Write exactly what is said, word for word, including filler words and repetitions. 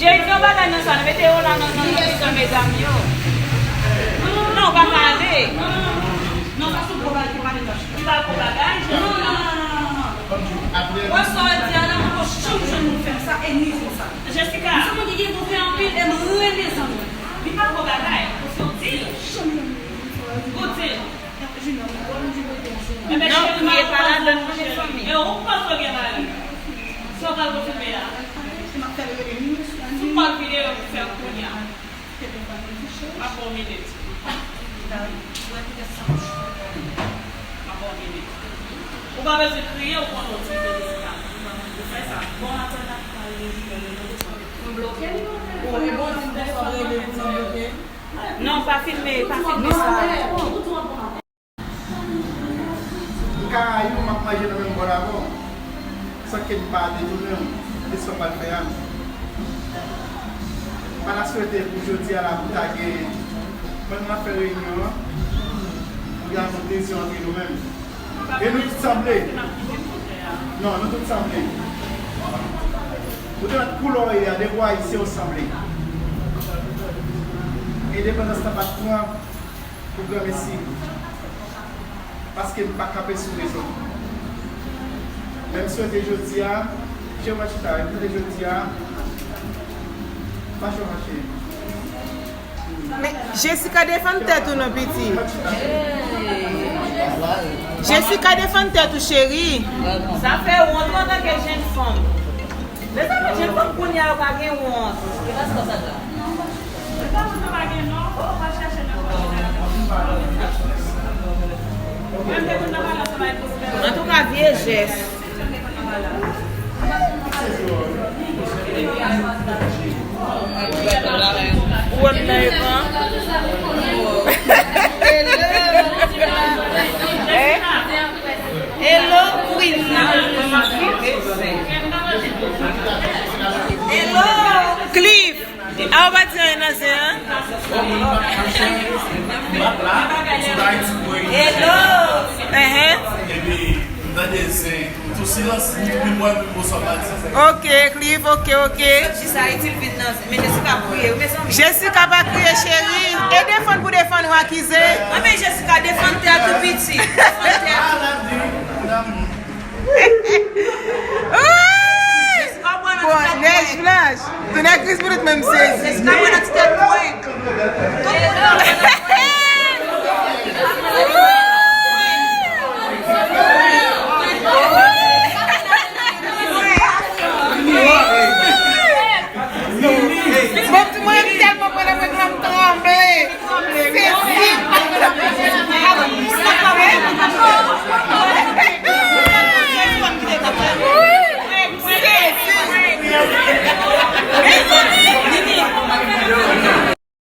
Jay, fè yon bagay nan sa, nou mete yo la nan, nan, nan prizon, mezanmi, yo. Non, ou pa ka ale. Non, sa se yon gwo bagay pou pale nan. Li pa gwo bagay, Jay. Non, non, non, non, non, non. Wè sa w di a la, m poko janm jwenn moun fè m sa, e ni konsa. Jessica. Se moun ki gen bon kè anpil, e m renmen zanmi. Li pa gwo bagay, pou se w di l. Ou di l. Non, kriye pa ladann, non, fanmi. E ou panse w gen mari? Sa w pral konfime a? Sou pòt videyo pou fè kounye a. M ap ba w minit. M ap ba w minit. Ou pa bezwen kriye, ou konnen w di Jessica. Ou fè sa. Bon, atann ap pale. M bloke li. Non, pa filme, pa filme sa. M ka rayi w, m ap manje nan menm bòl avè w, san ke m pa detounen w de sa w pral fè a. M pa ta swete pou jodi a la pou ta gen, pandan n ap fè reyinyon an, pou gen yon dezyon antre nou menm. E nou tout sanble. Non, nou tout sanble. Poutan koulè w ye a, depi w Ayisyen, w sanble. Endepandans lan pa t pran pou granmesi, paske m pa kanpe sou rezon. Men m swete jodi a, je mwen chita, m swete jodi a, fache w fache. Men, Jessica, defann tèt ou non, piti. Jessica, defann tèt ou, cheri. Sa fè wont antanke jenn fanm. Mezanmi, jenn fanm kounye a yo pa gen wont. Antouka, vye jès. Wonn nan evan. Hello. Eh? Hello, Queen. Hello. Cliff. A, ou pa di anyen nan zen an? Hello. Ehe. Ok, Cliff, ok, ok. Jessica pa kriye, cheri. E defann pou defann ou akize. Anben, Jessica, defann tèt ou, piti. Defann tèt ou. Bon, nèj blanch. Tou nègris pou tout menm sezi. Bon, mwen